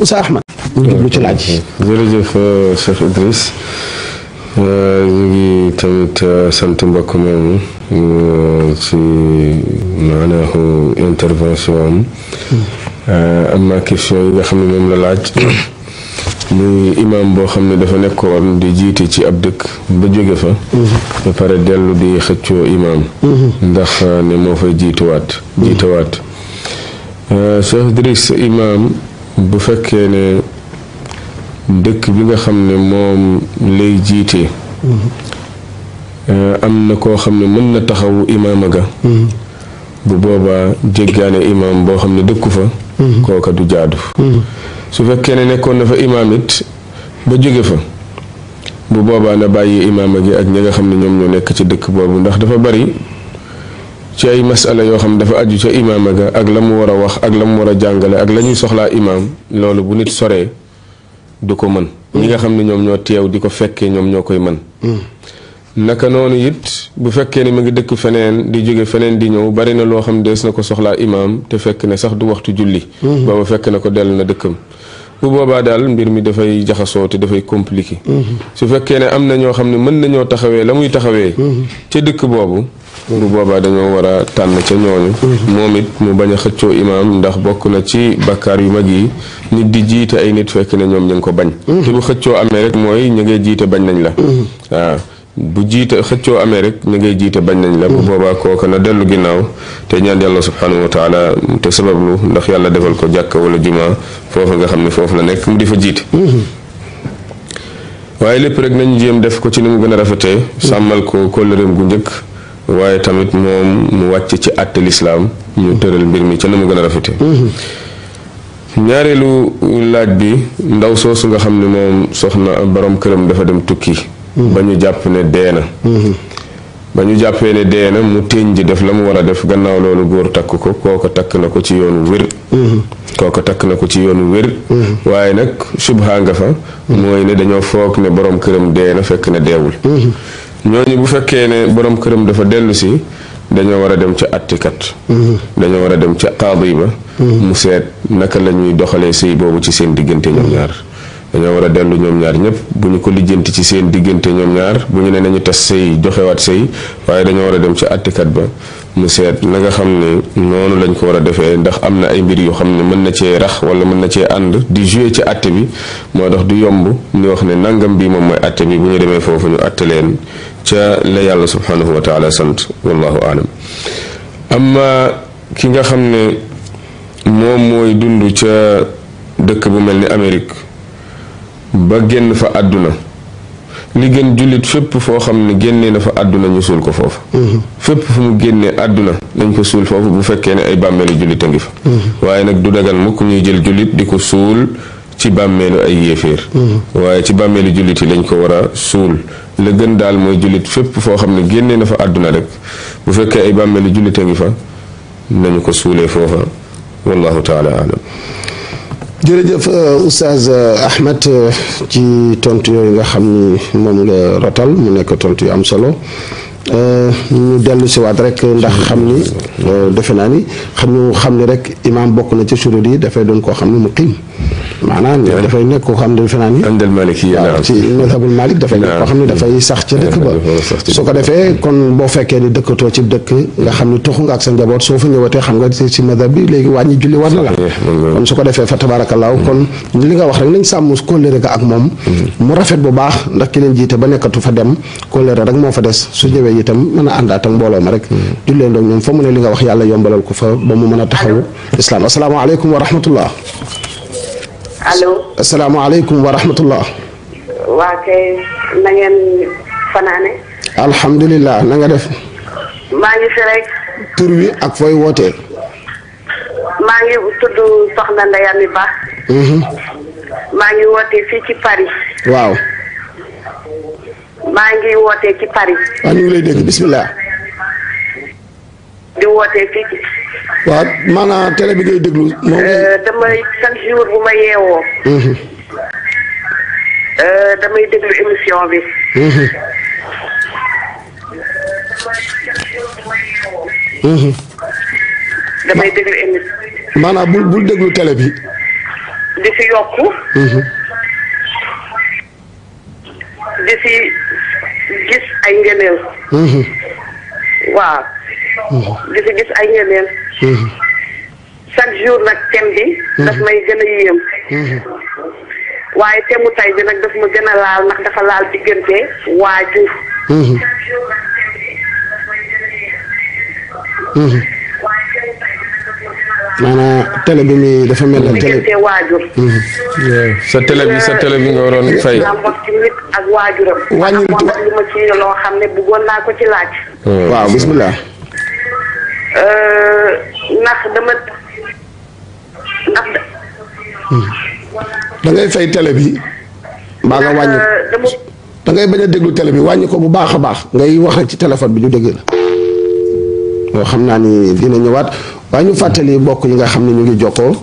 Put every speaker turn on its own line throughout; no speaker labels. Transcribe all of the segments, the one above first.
Oustaz Ahmed ñu jublu ci laaj yi.
jërëjëf Cheikh Idriss ñu ngi tamit sant mbokk moomu ci maanaam intervention am na question yi nga xam ne moom la laaj muy imam boo xam ne dafa nekkoon di jiite ci ab dëkk ba jóge fa ba pare dellu di xëccoo imam ndax ne moo fay jiitewaat Cheikh Idriss imam bu fekkee ne dëkk bi nga xam ne moom lay jiite am na koo xam ne mën na taxawu imaama ga bu boobaa jéggaane imaam boo xam ne dëkku fa kooka du jaadu su fekkee ne nekkoon na fa imaam it ba jóge fa bu boobaa na bàyyi imaama gi ak ñi nga xam ne ñoom ñoo nekk ci dëkk boobu ndax dafa bari ci ay masala yoo xam dafa aju ca imaama ga ak la mu war a wax ak la mu war a jàngale ak la ñuy soxlaa imaam loolu bu nit soree du ko mën ñi nga xam ne ñoom ñoo teew di ko fekkee ñoom ñoo koy mën naka noonu it bu fekkee ne mu ngi dëkk feneen di jóge feneen di ñëw bari na loo xam dees na ko soxlaa imaam te fekk ne sax du waxtu julli booba fekk na ko dellu na dëkkam bu boobaa daal mbir mi dafay jaxasoo te dafay compliqué su fekkee ne am na ñoo xam ne mën nañoo taxawee la muy taxawee ca dëkk boobu bu boobaa dañoo war a tànn ca ñooñu moom it mu bañ a xëccoo imaam ndax bokk na ci bakkaar yu mag yi nit di jiite ay nit fekk ne ñoom ñu ngi ko bañ te bu xëccoo amee rek mooy ñu ngay jiite bañ nañ la waaw bu jiite xëccoo amee rek ñu ngay jiite bañ nañ la bu boobaa kooka na dellu ginnaaw te ñaan yàlla subhanahu wa taala te sabablu ndax yàlla defal ko jàkka wala juma foofu nga xam ne foofu la nekk mu di fa jiite waaye lépp rek nañu jéem def ko ci ni mu gën a rafetee sàmmal ko kóllëreem gu njëkk waaye tamit moom mu wàcc ci àtte lislaam ñu tëral mbir mi ca na mu gën a rafetee ñaareelu laaj bi ndaw soosu nga xam ne moom soxna borom këram dafa dem tukki ba ñu jàpp ne dee na ba ñu jàppee ne dee na mu téñ ji def la mu war a def gannaaw loolu góor takk ko kooko takk na ko ci yoonu wér kooko takk na ko ci yoonu wér waaye nag subha nga fa mooy ne dañoo foog ne borom këram dee na fekk ne deewul ñooñu bu fekkee ne borom këram dafa dellu si dañoo war a dem ca attikat dañoo war a dem ca qaadi ba mu seet naka la ñuy doxalee sëy boobu ci seen diggante ñoom ñaar dañoo war a dellu ñoom ñaar ñëpp bu ñu ko lijjanti ci seen diggante ñoom ñaar bu ñu ne nañu tas sëy joxewaat sëy waaye dañoo war a dem ca attikat ba mu seet na nga xam ne noonu lañ ko war a defee ndax am na ay mbir yoo xam ne mën na cee rax wala mën na cee ànd di jouer ci atte bi moo tax du yomb ñu wax ne nangam bi moom mooy atte bi bu ñu demee foofu ñu atte leen ca la yàlla subhanahu wa taala sant wallahu aalam amma ki nga xam ne moom mooy dund ca dëkk bu mel ni Amérique ba génn fa àdduna li gën jullit fépp foo xam ne génnee na fa àdduna ñu suul ko foofu fépp fu mu génnee àdduna nañ ko suul foofu bu fekkee ne ay bàmmeelu jullit a ngi fa waaye nag du dagal mukk ñuy jël jullit di ko suul ci bàmmeelu ay yéeféer waaye ci bàmmeelu jullit yi lañ ko war a suul la gën daal mooy jullit fépp foo xam ne génnee na fa àdduna rek bu fekkee ay bàmmeelu jullit a ngi fa nañu ko suulee foofa wallahu taala alam
jërëjëf Oustaz Ahmed ci tontu yooyu nga xam ni moom nga rotal mu nekk tontu yu am solo ñu dellu si waat rek ndax xam ni defe naa ni xam ni rek imaam bokk na ci surut yi dafay doon koo xam ne mu qiim maanaam dafay nekk koo xam ne defe naa ni ci mazhabul Malik dafay nekk koo xam ne dafay sax ca dëkk ba su ko defee kon boo fekkee ni dëkkatoo ci dëkk nga xam ni toxu nga ak sa njaboot soo fa ñëwatee xam nga ci mazhab bi léegi wàññi julli war na la kon su ko defee fa tabaarakallaahu kon li nga wax rek nañ sàmm kóllëre ga ak moom mu rafet bu baax ndax ki leen jiite ba nekkatu fa dem kóllëre rek moo fa des su ñëwee itam mën a àndaat ak mbooloo ma rek jullee ndoog ñoom fa mu ne li nga wax yàlla yombalal ko fa ba mu mën a taxawu islam asalaamaaleykum wa rahmatullah
allo
asalaamaaleykum wa rahmatullah
waa kay na ngeen fanaane
alhamdulilah na nga def
maa ngi fi rek
tur wi ak fooy wootee
maa ngi tudd Soxna Ndeye Amy Ba maa ngi wootee fii ci Paris
waaw
maa ngi wootee ci Paris
waaw ñu ngi lay dégg bismillah
di wootee fii ci
waaw maanaam télé bi ngay déglu moom
damay chaque jour bu ma yeewoo damay déglu émission bi damay déglu émission
maanaam bul déglu télé bi
di si yokku di si gis ay ngëneel waaw di si gis ay ngëneel chaque jour nag thème bi daf may gën a yéem waaye thème mu tay bi nag daf ma gën a laal ndax dafa laal diggante waajur
maanaam télé bi mi dafa mel ne télé
diggante waajur
sa télé bi nga waroon fay.
naa wax ci nit ak waajuram
wàññil
moo tax lu ma ci loo xam ne bëggoon naa ko ci laaj
waaw bismillah
ndax dama ndax
da ngay fay télé bi mbaa nga wàññi
dama
da ngay bañ a déglu télé bi wàññi ko bu baax a baax ngay wax ci téléphone bi ñu dégg la yoo xam naa ni dina ñëwaat waaye ñu fàttali bokk yi nga xam ne ñu ngi jokkoo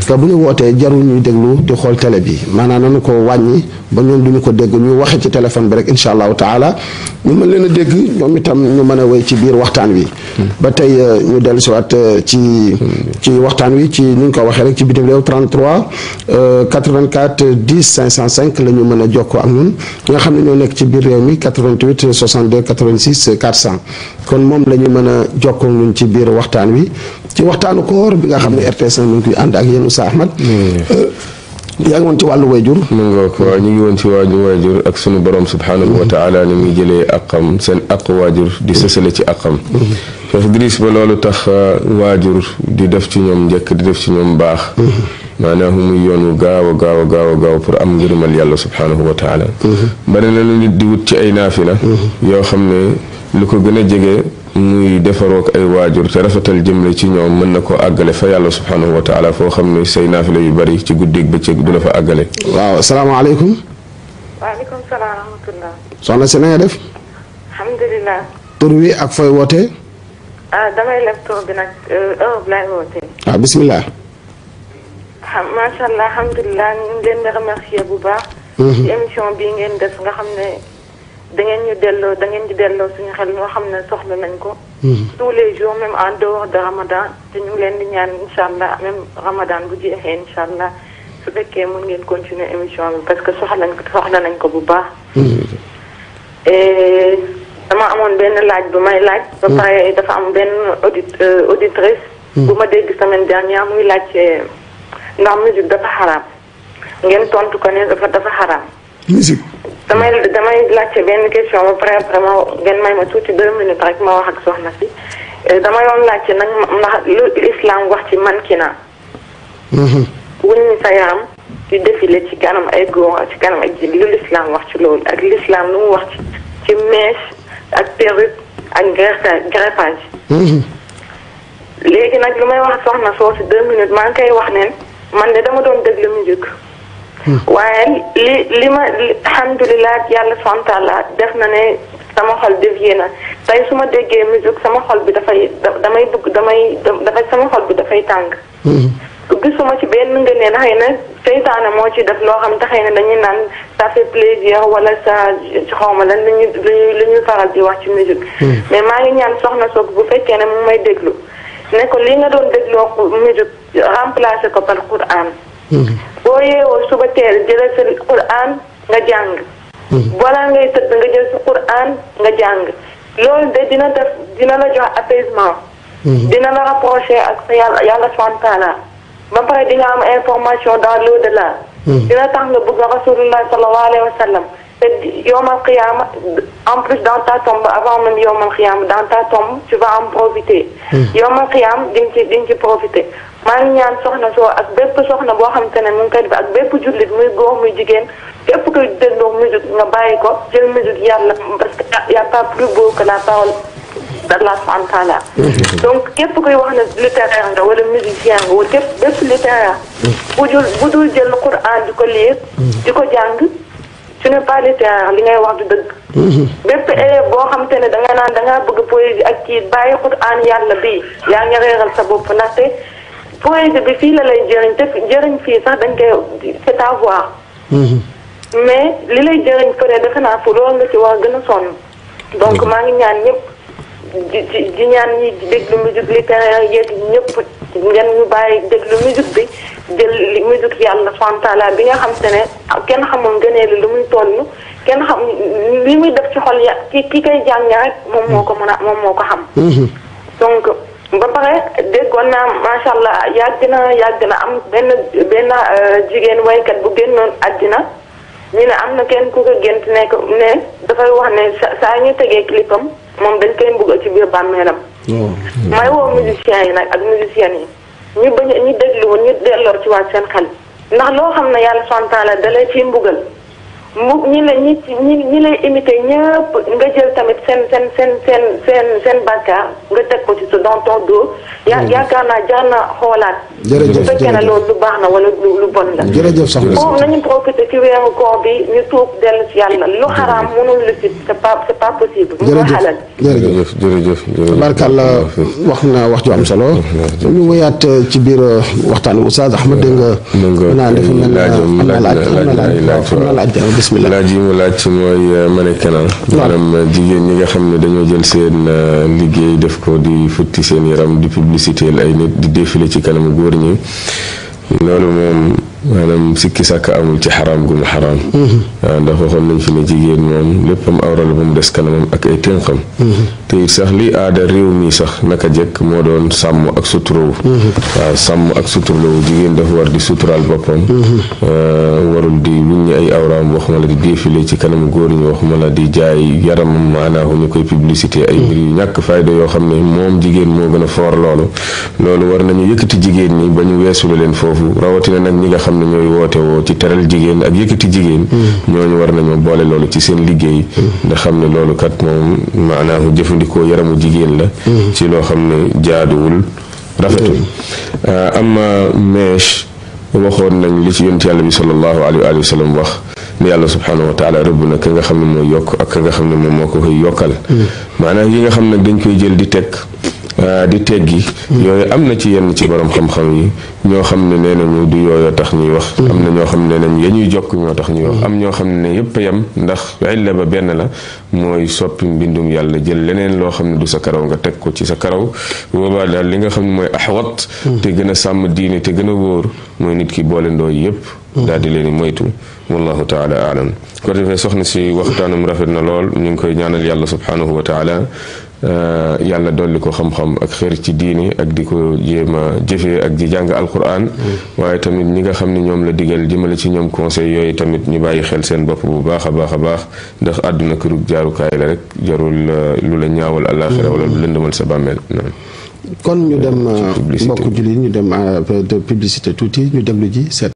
te bu ñu wootee jarul ñuy déglu di xool télé bi maanaam nañu ko wàññi ba ñoom duñu ko dégg ñu waxe ci téléphone bi rek insha allahu taala ñu mën leen a dégg ñoom itam ñu mën a wéy ci biir waxtaan wi ba tey ñu dellu siwaat ci waxtaan wi ci ni ñu ko waxee rek ci bitim réew 33 84 10 505 la ñu mën a jokkoo ak ñun ñi nga xam ne ñoo nekk ci biir réew mi 88 62 86 400 kon moom la ñu mën a jokkoo ñun ci biir waxtaan wi ci waxtaanu koor bi nga xam ne RTS na mu ngi koy ànd ak yéen Oustaz Ahmad yaa ngi woon ci wàllu wayjur
waaw ñu ngi woon ci wàllu wayjur ak sunu borom subhanahu wa taala ni muy jëlee aqam seen aq waajur di sësale ci aqam Cheikh Idriss ba loolu tax waajur di def ci ñoom njëkk di def ci ñoom baax maanaam muy yoon wu gaaw a gaaw a gaaw a gaaw pour am ngërëmal yàlla subhanahu wa taala bari na lu nit di wut ci ay naafila yoo xam ne lu ko gën a jege muy defarook ay waajur te rafetal jëmle ci ñoom mën na ko àggale fa yàlla subhanahu wa taala foo xam ne say naafila yu bari ci guddeeg bëccëg du la fa àggale.
waaw asalaamaaleykum.
waaleykum salaam wa rahmatulah.
soxna si na nga def.
alhamdulilah.
tur wi ak fooy wootee.
damay leb tur bi nag Europe laay wootee.
waaw bismillah.
macha allah alhamdulilah ñu ngi leen di remercier bu baax. ci émission bii ngeen def nga xam ne. da ngeen di delloo suñu xel ñoo xam ne soxla nañ ko. tous les jours même en dehors de Ramadan te ñu ngi leen di ñaan incha allah même Ramadan bu jeexee incha allah su fekkee mën ngeen continuer émission bi parce que soxla nañ ko bu baax. et dama amoon benn laaj bu may laaj. ba pare dafa am benn auditrice. bu ma dégg semaine dernière muy laaj ndax musique dafa xaraam ngeen tontu ko ne dafa xaraam.
musique.
damay laajte benn question ba pare après ma ngeen may ma tuuti 2 minutes rek ma wax ak soxna si dama yoon laajte nag ndax lu islam wax ci mannequinat. wuññi sa yaram di défilé ci kanam ay góor ci kanam ay jigéen lu l'islam wax ci loolu ak l'islam lu mu wax ci mèche ak perruque ak greffage. léegi nag lu may wax soxna soo si 2 minutes maa ngi koy wax ne man de dama doon déglu musique. waaye li ma alhamdulilah yàlla subhanahu wa taala def na ne sama xol dévié na tey su ma déggee musique sama xol bi dafay sama xol bi dafay tàng. gisuma ci benn ngëneel xëy na seytaane moo ci def loo xam te xëy na dañuy naan ça fait plaisir wala ça xawma lan lu ñuy faral di wax ci musique. mais maa ngi ñaan soxna soog bu fekkee ne mu may déglu ne ko li nga doon dégloo musique remplacer ko par Quran. boo yeewoo suba teel jëlal sa Quran nga jàng. balaa ngay tëdd nga jël sa Quran nga jàng. loolu de dina la jox apaisement. dina la rapprocher ak sa yàlla subhanahu wa taala ba pare di nga am information dans l'au-delà. dina tax nga bëgg rasulullah sallallahu alayhi wa sallam te yawmal qiyaama en plus dans ta tombe avant même yawmal qiyaama dans ta tombe tu vas en profiter. yawmal qiyaama di nga ci profiter. maa ngi ñaan soxna soo ak bépp soxna boo xamante ne mu ngi koy def ak bépp jullit muy góor muy jigéen képp koy dégloo musique nga bàyyi ko jël musique yàlla parce que y a pas plus beau que la parole d'Allah subhanahu wa taala. donc képp koy wax ne littéraire nga wala musicien nga wala bépp littéraire bu dul jël Quran di ko lire di ko jàng tu n'es pas littéraire li ngay wax du dëgg. bépp élève boo xamante ne da ngaa bëgg poésie ak kii bàyyi Quran yàlla bii yaa ngi réeral sa bopp ndaxte. poésie bi fii la lay jëriñ te jëriñ fii sax dañ koy c'est à voir. mais li lay jëriñ fële defe naa fu loolu nga ci war a gën a sonn. donc maa ngi ñaan ñëpp di ñaan ñi déglu musique littéraire yeeg ñëpp ngeen ñu bàyyi déglu musique bi jël musique yàlla fantala bi nga xam te ne kenn xamul ngëneel lu muy toll kenn xam li muy def ci xol ya ki koy jàng rek moom moo ko xam. donc ba pare déggoon naa macha allah yàgg na am benn jigéen waykat bu génnoon àddina ñu ne am na kenn ku ko gént ne dafay wax ne saa ñu tegee clipam moom dañ koy mbugal ci biir bàmmeelam. may woo musiciens yi nag ak musiciennes yi ñu déglu woon ñu delloo ci waat seen xel ndax loo xam ne yàlla santaala da lay ciy mbugal ñi lay imité ñëpp nga jël tamit seen bàkkaar nga teg ko ci sa dans ton dos yaakaar naa jar na xoolaat.
jërëjëf
su fekkee ne loolu lu baax na wala lu bon la.
jërëjëf soxna
si nañu profité ci weeru koor bi ñu tuub dellu si yàlla lu xaraam mënul lu ci c'est pas possible.
jërëjëf
tabarkàlla wax na wax ju am solo. ñu wëyaat ci biir waxtaan wi Oustaz Ahmed dégg nga. naa def am na laaj bismillah.
laaj yi mu laaj mooy mannequinat. maanaam jigéen ñi nga xam ne dañoo jël seen liggéey def ko di futti seen yaram di publicité ay nit di défilé ci kanamu góor ñi loolu moom maanaam sikki sàkk amul ci xaraam gu mu xaraam. waaw ndax waxoon nañ fi ne jigéen moom léppam awra la ba mu des kanamam ak ay tënkam. te it sax li aada réew mi sax naka jekk moo doon sàmm ak suturawu. waaw sàmm ak suturawu jigéen dafa war di suturaal boppam. warul di wuññi ay awraam waxuma la di défilé ci kanamu góor ñi waxuma la di jaay yaramam maanaahu ñu koy publicité ay mbir yu ñàkk fayda yoo xam ne moom jigéen moo gën a foor loolu war nañu yëkkati jigéen ñi ba ñu weesule leen foofu rawatina nag ñi nga xam ne ñooy woote woo ci teral jigéen ak yëkkati jigéen. ñooñu war nañoo boole loolu ci seen liggéey. ndax xam ne loolu kat moom maanaahu jëfandikoo yaramu jigéen la. ci loo xam ne jaaduwul rafetul. am mèche waxoon nañ li ci yonent yàlla bi sallallahu alayhi wa sallam wax ne yàlla subhanahu wa taala rëbb na ka nga xam ne mooy yokk ak ka nga xam ne moom moo ko koy yokkal. maanaam yi nga xam ne dañ koy jël di teggi yooyu am na ci yenn ci borom xam-xam yi ñoo xam ne nee nañu du yooyu tax ñuy wax. am na ñoo xam ne nee nañu ya ñuy jokk ñoo tax ñuy wax. am ñoo xam ne yëpp a yem ndax illa ba benn la mooy soppi mbindum yàlla jël leneen loo xam ne du sa karaw nga teg ko ci sa karaw boobaa daal li nga xam ne mooy axwat te gën a sàmm diine te gën a wóor mooy nit ki boole ndooy yëpp. daal di leen moytu wallahu taala alam ko defee soxna si waxtaanam rafet na lool ñu ngi koy ñaanal yàlla subhanahu wa taala yàlla dolli ko xam-xam ak xër ci diini ak di ko jéem a jëfee ak di jàng alquran waaye tamit ñi nga xam ne ñoom la digal jëmale ci ñoom conseil yooyu tamit ñu bàyyi xel seen bopp bu baax a baax ndax àdduna kërug jaarukaay la rek jarul lu la ñaawal alaxira wala lu lëndëmal sa bàmmeel.
kon ñu dem mbokk jullit ñu dem publicité tuuti ñu déglu ji seet